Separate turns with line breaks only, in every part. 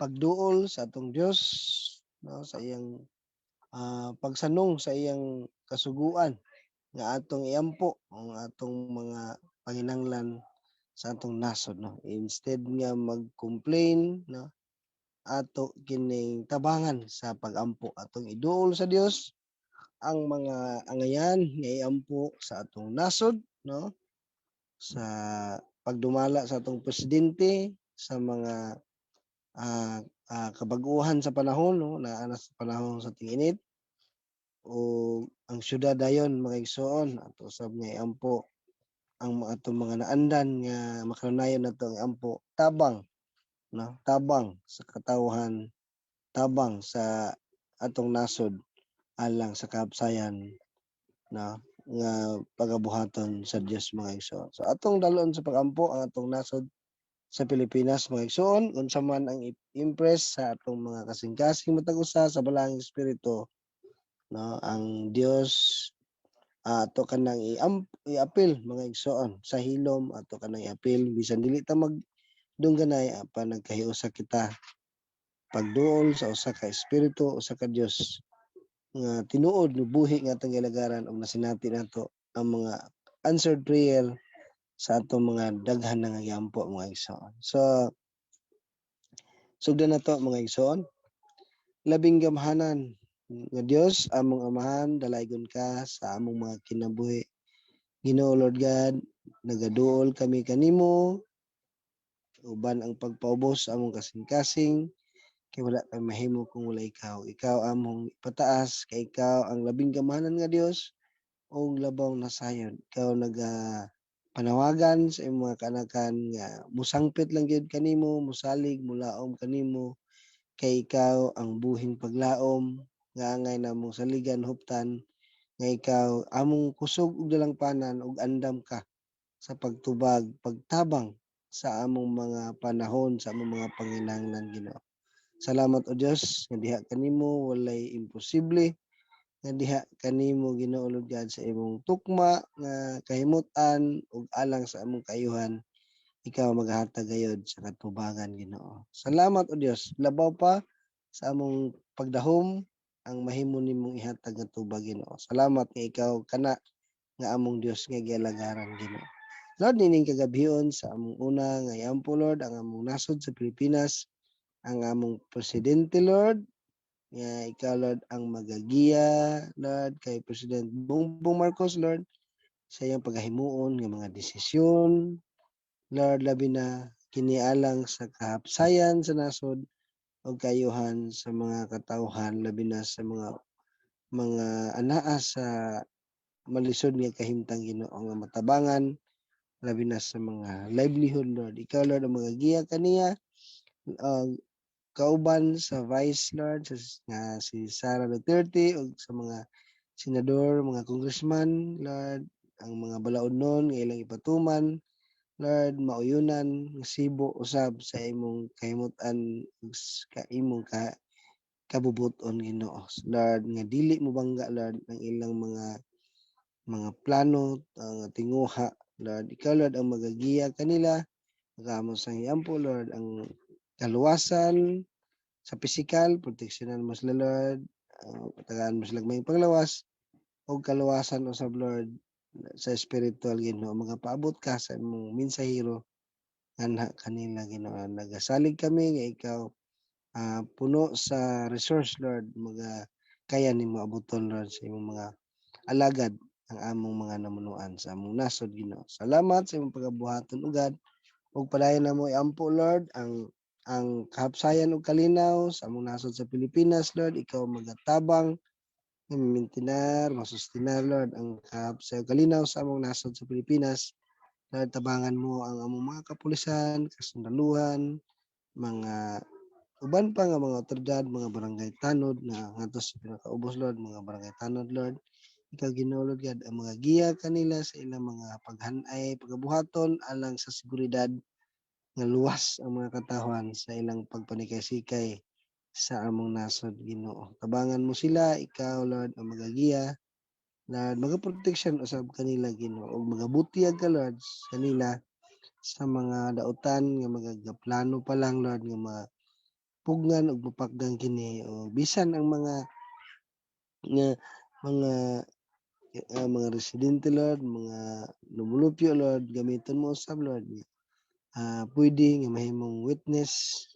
pagduol sa atong Dios, no, sa iyang pagsanong sa iyang kasuguan nga atong iampo ang atong mga panginahanglan sa atong nasod, no? Instead nga mag-complain, no, ato kining tabangan sa pagampo, atong iduol sa Dios ang mga angayan nga iampo sa atong nasod, no, sa pagdumala sa atong presidente, sa mga kabaguhan sa panahon, no, naa na sa panahon sa ting-init o ang syudad dayon, mga igsoon. Ato usab nga iampo ang atong mga naandan nga makanunayon nato ang iampo, tabang, no, tabang sa katawhan, tabang sa atong nasod alang sa kahapsayan, no, nga pagabuhaton sa Dios, mga igsoon. So atong dalon sa pagampo ang atong nasod sa Pilipinas, mga igsoon, unsa man ang impress sa atong mga kasing-kasing matag usa sa Balaang Espiritu, no, ang Dios ato kanang iapil, mga igsoon, sa hilom ato kanang iapil bisan dili ta mag dungganay apan nagkahiusa kita pagduol sa usa ka espiritu, usa ka Dios nga tinuod nga buhi nga atong gilagaran ug nasinati nato ang mga answered prayer sa atong mga daghan na nga giampo, mga igsoon. So sugdan nato, mga igsoon. Labing gamhanan nga Dios, among Amahan, dalaygon ka sa among mga kinabuhi. Ginoo Lord God, nagaduol kami kanimo uban ang pagpaubos sa among kasing-kasing kay wala kay mahimo kung wala ikaw. Ikaw among ipataas kay ikaw ang labing gamhanan nga Dios ug labaw na sayon. Ikaw naga panawagan sa imong mga kaanakan nga musangpit lang gyud kanimo, musalig, mulaom kanimo kay ikaw ang buhing paglaom nga angay namong saligan, huptan nga ikaw among kusog ug dalangpanan ug andam ka sa pagtubag, pagtabang sa among mga panahon, sa among mga panginahanglan, Ginoo. Salamat, o Dios, nga diha kanimo walay imposible, nga diha kanimo, Ginoo Lord God, sa imong tukma nga kahimut-an ug alang sa among kaayuhan, ikaw maghatag gayod sa katubagan, Ginoo. Salamat, o Dios, labaw pa sa among pagdahom ang mahimo nimong ihatag nga tubag, Ginoo. Salamat nga ikaw kana nga among Dios nga gialagaran, Ginoo. Lord, nining kagabhion sa among una nga iampo, Lord, ang among nasod sa Pilipinas, ang among presidente, Lord, nga ikaw, Lord, ang magagiya, Lord, kay President Bongbong Marcos, Lord, sa iyang pagahimuon nga mga desisyon, Lord, labi na kinialang sa kahapsayan sa nasod ug kaayuhan sa mga katawhan, labi na sa mga anaa sa malisod nga kahimtang, Ginoo, nga matabangan labi na sa mga livelihood, Lord. Ikaw, Lord, ang magagiya kaniya kauban sa Vice, Lord, sa nga si Sara Duterte ug sa mga senador, mga congressman, Lord, ang mga balaodnon nga ilang ipatuman, Lord, mauyunan nga sibo usab sa imong kahimut-an ug ka imong ka kabubuton, Ginoo. Lord, nga dili mo bangga, Lord, ang ilang mga plano, ang tinguha, Lord. Ikaw, Lord, ang magagiya kanila. Amo sang iampo, Lord, ang kaluwasan sa pisikal, proteksyonan mo sila, Lord, tagaan mo sila maayong panglawas ug kaluwasan usab, Lord, sa espiritual, Ginoo. Magapaabot ka sa imong mensahero nganha kanila, Ginoo. Nagasalig kami nga ikaw puno sa resource, Lord, maga kaya nimo abuton, Lord, sa imong mga alagad ang among mga namunuan sa among nasod, Ginoo. Salamat sa imong pagabuhaton ugad ug padayon namo iampo, Lord, ang kahapsayan ug kalinaw sa among nasod sa Pilipinas, Lord. Ikaw magatabang nga mamintinar, masustinar, Lord, ang kahapsay ug kalinaw sa among nasod sa Pilipinas. Lord, tabangan mo ang among mga kapulisan, kasundaluhan, mga uban pa nga mga otoridad, mga barangay tanod na ngadto sa pinakaubos, Lord, mga barangay tanod, Lord. Ikaw, Ginoo Lord God, ang mga giya kanila sa ilang mga paghanay, pagabuhaton alang sa seguridad nga luwas ang mga katawhan sa ilang pagpanikay-sikay sa among nasod, Ginoo. Tabangan mo sila, ikaw, Lord, ang magagiya. Lord, magaproteksyon usab kanila, Ginoo, ug magabutyag ka, Lord, kanila sa mga dautan nga magagaplano pa lang, Lord, nga mga Mapugnan ug mapakgan kini o bisan ang mga nga mga residente, Lord, mga lumulupyo, Lord, gamiton mo usab, Lord, pwede nga mahimong witness,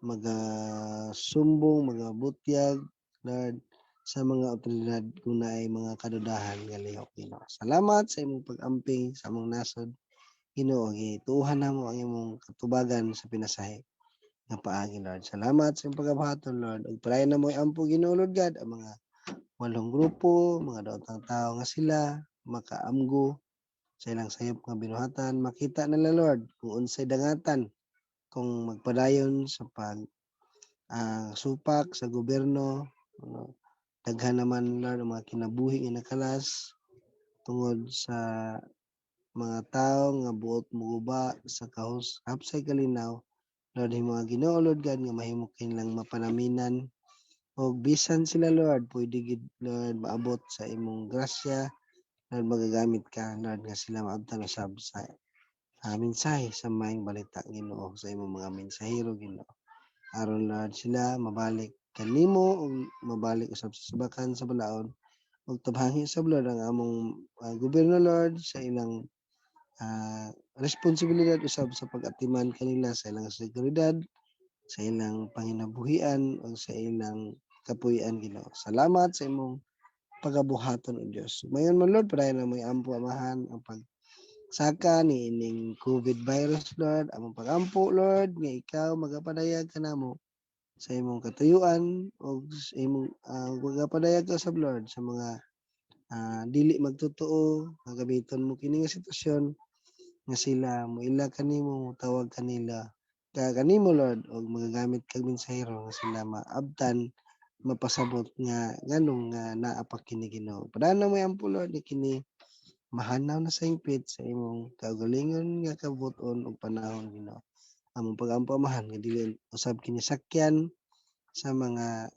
magasumbong, magabutyag, Lord, sa mga otoridad kung naay mga kadudahan nga lihok, Ginoo. Salamat sa imong pag-amping sa among nasod, Ginoo. Gituohan namo ang imong katubagan sa pinasahi nga paagi, Lord. Salamat sa imong pagabuhaton, Lord. Ug padayon namo ampo, Ginoo, Lord God, ang mga walong grupo, mga daotang tao nga sila makaamgo sa ilang sayop nga binuhatan, makita nila, Lord, kung unsay dangatan kung magpadayon sa pag supak sa gobyerno, ano, daghan naman, Lord, ang mga kinabuhi nga nakalas tungod sa mga tawo nga buot moguba sa kahus hapsay kalinaw. Lord, himo, Ginoo, Lord God, nga mahimo kinilang mapanaminan og bisan sila, Lord, pwede gid, Lord, maabot sa imong grasya. Lord, magagamit ka, Lord, nga sila maabtan usab sa mensahe sa maayong balita, Ginoo, sa imong mga mensahero, Ginoo, aron, Lord, sila mabalik kanimo ug mabalik usab sa subakan sa balaod. Ug tabhangi usab, Lord, ang among gobyerno, Lord, sa ilang responsibilidad usab sa pag-atiman kanila sa ilang seguridad, sa ilang panginabuhian ug sa ilang kapuy-an, Ginoo. Salamat sa imong pagabuhaton, O Dios. Mayon man, Lord, padayon namo ampo, Amahan, ang pagsaka ni ining COVID virus, Lord. Among pagampo, Lord, nga ikaw magapadayag kanamo sa imong katuyuan ug sa imong magapadayag ka usab, Lord, sa mga dili magtotoo nga gamiton mo kini nga sitwasyon nga sila moila kanimo, motawag kanila ka kanimo, Lord, ug magagamit kag mensahero nga sila maabtan, mapasabot nga nganong nga naa pa kini, Ginoo. Padayon namo ampo, Lord, ni kini mahanaw na sa hingpit sa imong kaugalingon nga kabut-on ug panahon, Ginoo. Among pagampo, Amahan, nga dili usab kini sakyan sa mga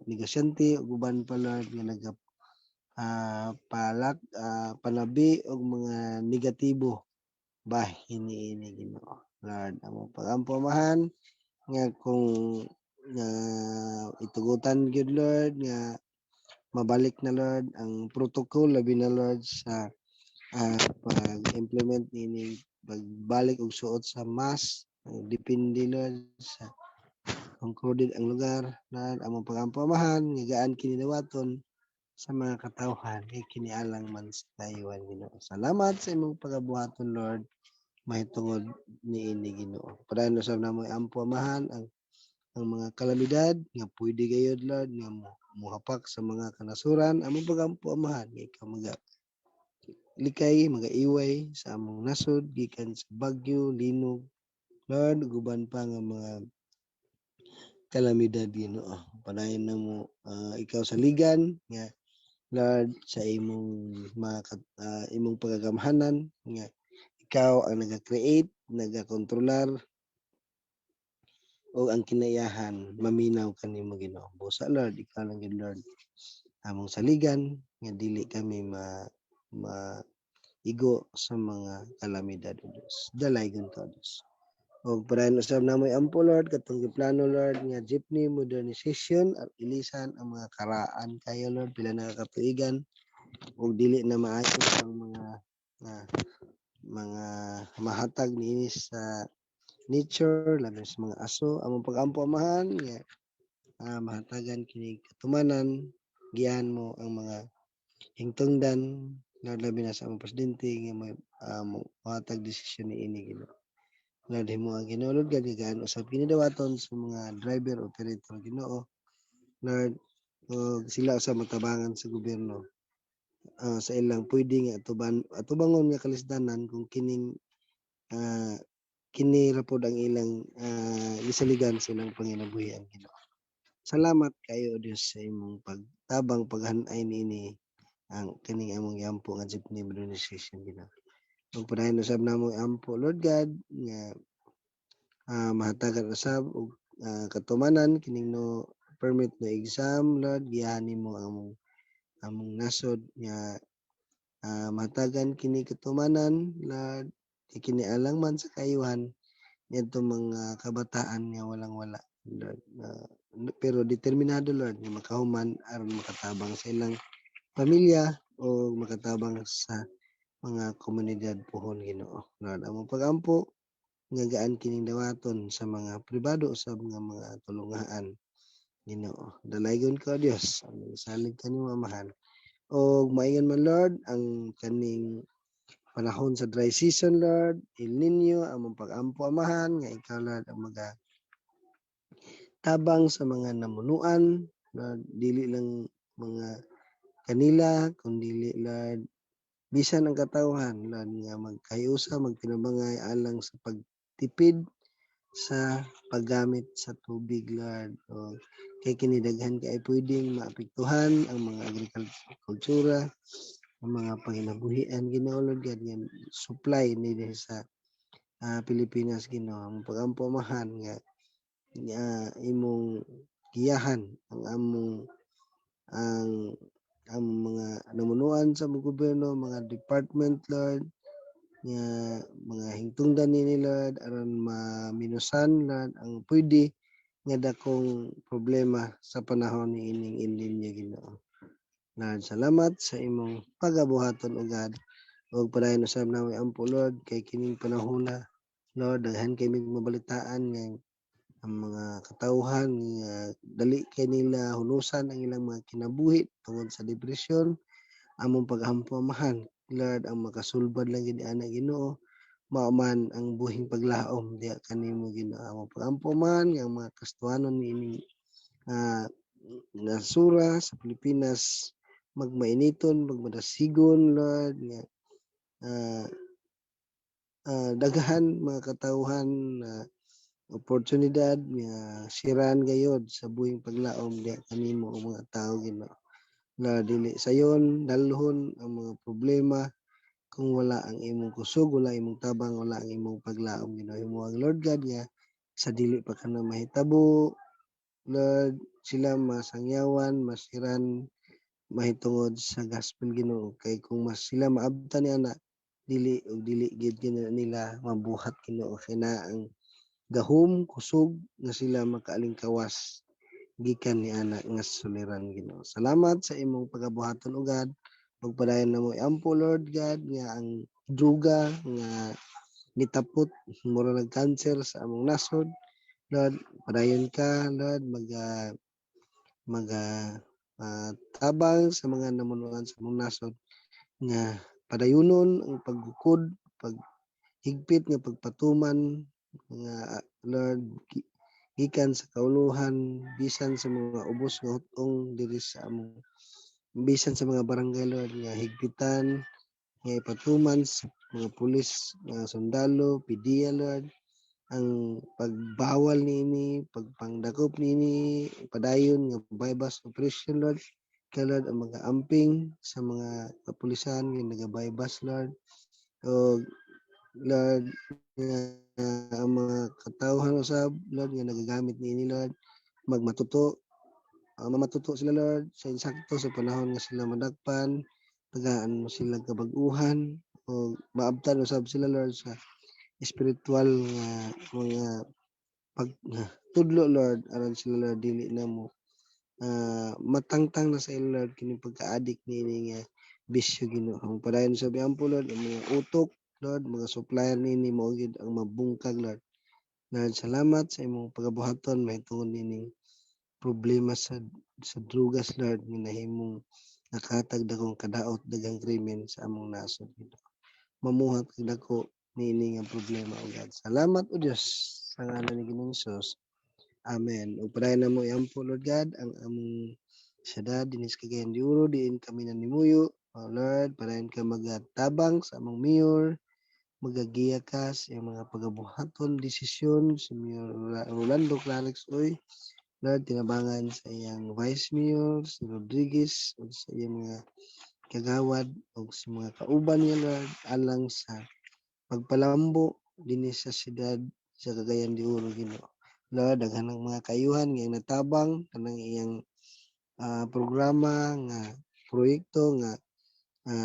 negosyante ug uban pa, Lord, nga naga palak panabi og mga negatibo bahin niini, Ginoo. Lord, among pagampo, Amahan, nga kung nga itugutan gyud, Lord, nga mabalik na, Lord, ang protocol, labi na, Lord, sa pag-implement nining pagbalik og suot sa mask, depende, Lord, sa kung crowded ang lugar. Lord, among pagampo, Amahan, nga gaan kini dawaton sa mga katawhan kay kini alang man sa kayuhan, Ginoo. Salamat sa imong pagabuhaton, Lord, mahitungod niini, Ginoo. Padayon usab namo ampo, Amahan, ang mga kalamidad nga pwede gayud, Lord, nga mohapak sa mga kanasuran. Among pagampo, Amahan, nga ikaw maga likay, magaiway sa among nasod gikan sa bagyo, linog, Lord, ug uban pa nga mga kalamidad, Ginoo. Padayon namo ikaw saligan nga, Lord, sa imong mga imong pagagamhanan nga ikaw ang naga-create, nagakontrolar ug ang kinaiyahan maminaw kanimo, Ginoo. Busa, Lord, ikaw lang gyud, Lord, among saligan nga dili kami ma maigo sa mga kalamidad, O Dios. Dalaygon ka, O Dios. Og padayon usab namo ampo, Lord, katong giplano, Lord, nga jeepney modernization at ilisan ang mga karaan kayo, Lord, pila na ka katuigan ug dili na maayo ang mga mahatag niini sa nature, labi sa mga aso. Among pagampo, Amahan, nga mahatagan kini katumanan, giyahan mo ang mga hingtungdan, Lord, labi na sa among presidente nga may mohatag desisyon niini, Ginoo. Lord, himo ang Ginoo, Lord God, gaan usab kini dawaton sa mga driver operator, Ginoo. Lord, ug sila usab matabangan sa gobyerno sa ilang pwede nga atubangon nga kalisdanan kung kining kini ra pod ang ilang gisaligan sa ilang panginabuhian, Ginoo. Salamat kaayo, O Dios, sa imong pagtabang paghan-ay niini ang kining among giampo nga jeepney modernization, Ginoo. Ug padayon usab namo ampo, Lord God, nga mahatagan usab og katumanan kining no permit no exam. Lord, giyahan nimo ang among nasod nga mahatagan kini katumanan, Lord, kay kini alang man sa kayuhan niadtong mga kabataan nga walang wala, Lord. Pero determinado, Lord, nga makahuman aron makatabang sa ilang pamilya o makatabang sa mga komunidad puhon, Ginoo. Lord, among pagampo nga gaan kining dawaton sa mga pribado usab nga mga tulungaan, Ginoo. Dalaygon ka, Dios, among salig kanimo, Amahan. Og maingon man, Lord, ang kaning panahon sa dry season, Lord, El Nino, among pagampo, Amahan, nga ikaw, Lord, ang maga tabang sa mga namunuan, Lord, dili lang mga kanila kundi, Lord, bisan ang katawhan, Lord, nga magkahiusa, magtinabangay alang sa pagtipid sa paggamit sa tubig, Lord. O kay kini daghan kay pwedeng maapektuhan ang mga agrikultura, ang mga panginabuhian, Ginoo, Lord God, nga supply ni dinhi sa Pilipinas, Ginoo. Ang pagampo, Amahan, nga imong giyahan ang among ang mga namunuan sa among gobyerno, mga department, Lord, nga mga hingtungdan nini, Lord, aron maminusan, Lord, ang pwede nga dakong problema sa panahon niining El Nino, Ginoo. Lord, salamat sa imong pagabuhaton, O God. Ug padayon usab namo ampo, Lord, kay kining panahona, Lord, daghan kay mig mabalitaan nga ang mga katawhan nga dali kay nila hunusan ang ilang mga kinabuhi tungod sa depresyon. Among pag-ampo, Amahan, Lord, ang makasulbad lang gid ana, Ginoo, mao man ang buhing paglaom diha kanimo, Ginoo. Among pag-ampo man nga ang mga Kristohanon niining nasura sa Pilipinas magmainiton, magmadasigon, Lord, nga daghan mga katawhan na oportunidad nga siran gayod sa buhing paglaom diha kanimo o mga tawo, Ginoo. Na dili sayon dalhon ang mga problema kung wala ang imong kusog, wala imong tabang, wala ang imong paglaom, Ginoo. Himoang, Lord God, nga sa dili pa kana mahitabo, Lord, sila masangyawan, masiran mahitungod sa gospel, Ginoo, kay kung mas sila maabtan ni ana, dili ug dili gid nila mabuhat, Ginoo, kay naa ang gahom, kusog nga sila makaalingkawas gikan ni ana nga suliran, Ginoo. Salamat sa imong pagabuhaton, o God. Pagpadayon namo iampo, Lord God, nga ang druga nga nitapot mura nag cancer sa among nasod, Lord, padayon ka, Lord, maga tabang sa mga namunuan sa among nasod nga padayunon ang paggukod, paghigpit nga pagpatuman nga, Lord, gikan sa kauluhan bisan sa mga ubos nga hut-ong diri sa among, bisan sa mga barangay, Lord, nga higpitan nga ipatuman sa mga pulis, mga sundalo, PDEA, Lord, ang pagbawal niini, pagpangdakop niini, padayon nga buy-bust operation, Lord. Kay, Lord, ang mga amping sa mga kapulisan nga naga-buy-bust, Lord. O Lord, nga ang mga katawhan usab, Lord, nga nagagamit niini, Lord, magmatuto, mamatuto sila, Lord, sa insakto sa panahon nga sila madakpan, tagaan mo sila kabag-uhan o maabtan usab sila, Lord, sa espiritual nga mga pag tudlo, Lord, aron sila, Lord, dili na mo matangtang na sa ila, Lord, kining pagka-addict niini nga bisyo, Ginoo. Ang padayon sa ampo, Lord, ang mga utok, Lord, mga supplier niini mao gyud ang mabungkag, Lord. Lord, salamat sa imong pagabuhaton mahitungod niining problema sa drugas, Lord, nga nahimong nakatag dakong kadaot, daghang krimen sa among nasod, Ginoo. Mamuhat kag dako niini nga problema, O God. Salamat, O Dios, sa ngalan ni Ginoong Hesus. Amen. Ug padayon namo iampo, Lord God, ang among syudad dinhi sa Cagayan de Oro diin kami nanimuyo. O Lord, padayon ka magatabang sa among mayor, magagiya ka sa iyang mga pagabuhaton, desisyon, si Mayor Rolando Klarex Uy. Lord, tinabangan sa iyang Vice Mayor, si Rodriguez, ug sa iyang mga kagawad ug sa mga kauban niya, Lord, alang sa pagpalambo dinhi sa siyudad sa Cagayan de Oro, Ginoo. Lord, daghan ng mga kayuhan nga natabang kanang iyang programa nga proyekto nga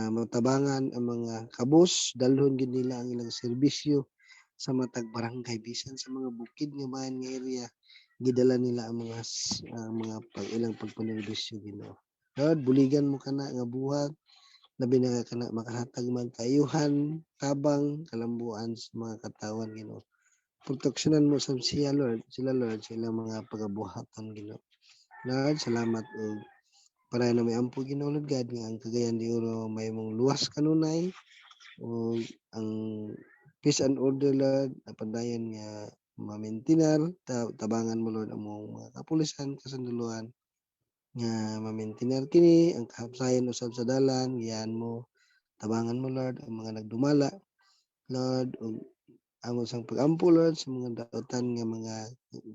matabangan ang mga kabus, dalhon gid nila ang ilang serbisyo sa matag barangay bisan sa mga bukid nga bahin nga area. Gidala nila ang mga ang mga pag ilang pagpanerbisyo, Ginoo. Lord, buligan mo kana nga buhat, labi na kana makahatag man kaayuhan, tabang, kalambuan sa mga katawan, Ginoo. Proteksyonan mo sab siya, Lord, sila, Lord, sa ilang mga pagabuhaton, Ginoo. Lord, salamat og padayon na may ampo, Ginoo Lord God, nga ang Cagayan de Oro may mong luwas kanunay ug ang peace and order, Lord, padayon nga ma-maintain. Tabangan mo, Lord, ang mga kapulisan, kasundalohan nga ma-maintain kini ang kahapsayan usab sa dalan. Giyahan mo, tabangan mo, Lord, ang mga nagdumala, Lord, ug amo sang pagampo, Lord, sa mga dautan nga mga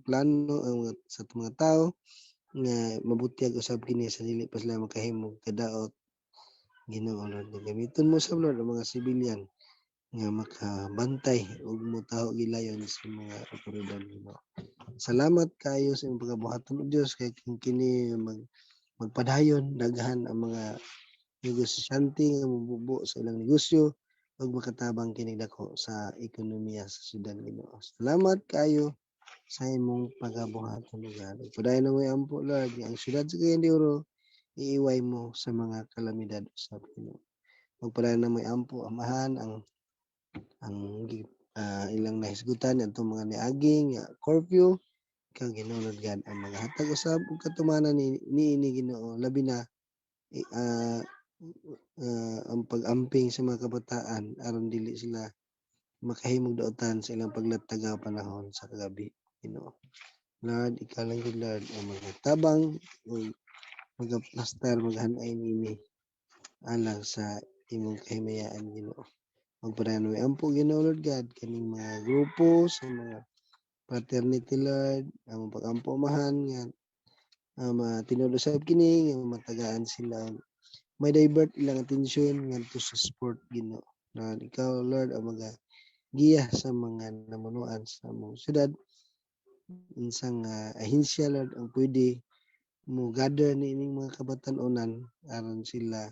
plano ang mga, sa mga tao nga mabutyag usab kini sa dili pa sila makahimog kadaot, Ginoo Lord. Gamiton mo sa, Lord, ang mga sibilyan nga makabantay ug motaho gilayon sa mga otoridad, Ginoo. Salamat kaayo sa imong pagabuhaton, o Dios, kay kung kini magpadayon, daghan ang mga negosyante nga mobubo sa ilang negosyo ug makatabang kini dako sa ekonomiya sa syudad, Ginoo. Salamat kaayo sa imong pagabuhaton, o God. Ug padayon na mo ampo, Lord, nga ang syudad sa Cagayan de Oro iiway mo sa mga kalamidad usab, Ginoo. Magpadayon na mo ampo, Amahan, ang ilang nahisgutan atong mga niaging nga curfew. Ikaw, Ginoo Lord God, ang magahatag usab og katumanan ni niini, Ginoo, labi na ang pag-amping sa mga kabataan aron dili sila makahimog dautan sa ilang paglatagaw panahon sa kagabi, Ginoo. Lord, ikaw lang gyud, Lord, ang magatabang ug magaplastar, maghanay niini alang sa imong kahimayaan, Ginoo. Magpadayon may ampo, Ginoo Lord God, kaning mga grupo sa mga fraternity, Lord, ang pag-ampo, Amahan, nga matinuod usab kini nga matagaan sila og may divert ilang atensyon ngadto sa sport, Ginoo. Lord, ikaw, Lord, ang maga giya sa mga namunuan sa among syudad unsang ahensya, Lord, ang pwede mo gather niining mga kabatan-onan aron sila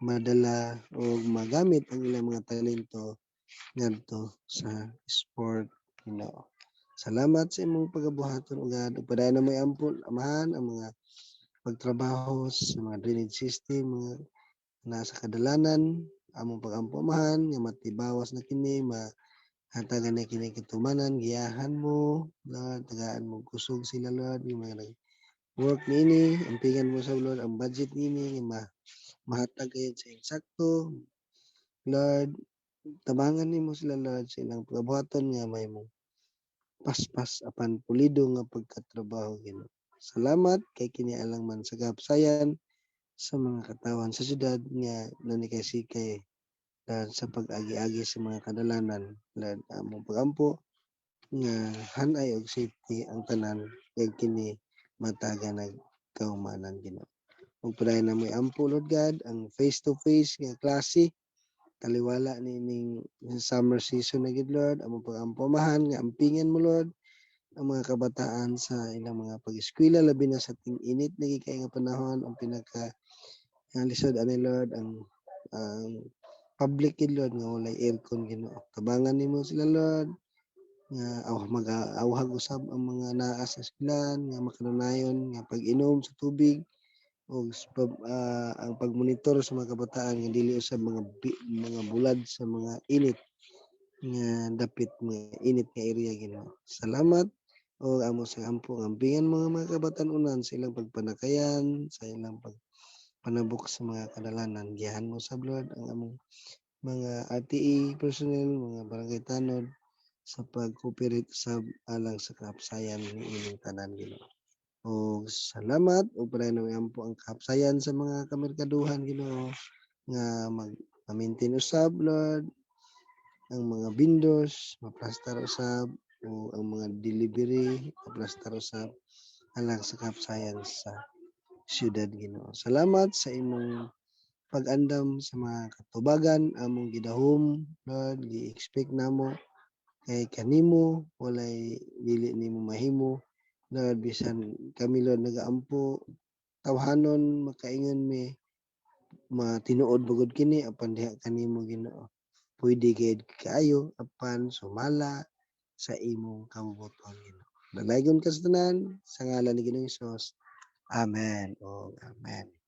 madala o magamit ang ilang mga talento ngadto sa sport, Ginoo. Salamat sa imong pagabuhaton, O God. Ug padayon na may ampo, Amahan, ang mga pagtrabaho sa mga drainage system mga nasa kadalanan. Among pagampo, Amahan, nga matibawas na kini, mahatagan na kini katumanan. Giyahan mo, Lord, tagaan mo kusog sila, Lord, yung mga nag work niini. Ampingan mo sa, Lord, ang budget niini nga mahatag gayud sa insakto. Lord, tabangan nimo sila, Lord, sa ilang pagabuhaton nga mahimong paspas apan pulido nga pagkatrabaho, Ginoo. Salamat kay kini alang man sa kapsayan sa mga katawan sa syudad nga nanikay-sikay, Lord, sa pag-agi-agi sa mga kadalanan. Lord, among pagampo nga hanay og safety ang tanan kay kini matagan nag kaumanan, Ginoo. Ug padayon na mo'y ampo, Lord God, ang face to face nga klase taliwala niining summer season na gid, Lord. Among pagampo, Amahan, nga ampingan mo, Lord, ang mga kabataan sa ilang mga pag-eskwela, labi na sa ting-init na kay nga panahon. Ang pinaka ang lisod ani, Lord, ang public gid, Lord, nga walay aircon, Ginoo. Tabangan nimo sila, Lord, nga aw mag-awhag usab ang mga naa sa eskwelahan nga makanunayon nga pag-inom sa tubig ug ang pagmonitor sa mga kabataan nga dili usab mga bulad sa mga init nga dapit mga init nga area, Ginoo. Salamat ug amo sa ampo nga ampingan mga kabatan-onan sa ilang pagpanakayan, sa ilang pagpanabok sa mga kadalanan. Giyahan mo sab, Lord, ang among mga RTA personnel, mga barangay tanod sa pag-cooperate usab alang sa kahapsayan niining tanan, Ginoo. Og salamat ug padayon na ampo ang kahapsayan sa mga kamerkaduhan, Ginoo, nga mag ma-maintain usab, Lord, ang mga vendors maplastar usab o ang mga delivery maplastar usab alang sa kahapsayan sa syudad, Ginoo. Salamat sa imong pag-andam sa mga katubagan among gidahom, Lord. Gi-expect namo kay kanimo walay dili nimo mahimo, Lord. Bisan kami, Lord, nagaampo tawhanon, makaingon mi matinuod bagod kini, apan diha kanimo, Ginoo, pwede gid kaayo apan sumala sa imong kabubut-on, Ginoo. Dalaygon ka sa tanan sa ngalan ni Ginoong Hesus. Amen. O amen.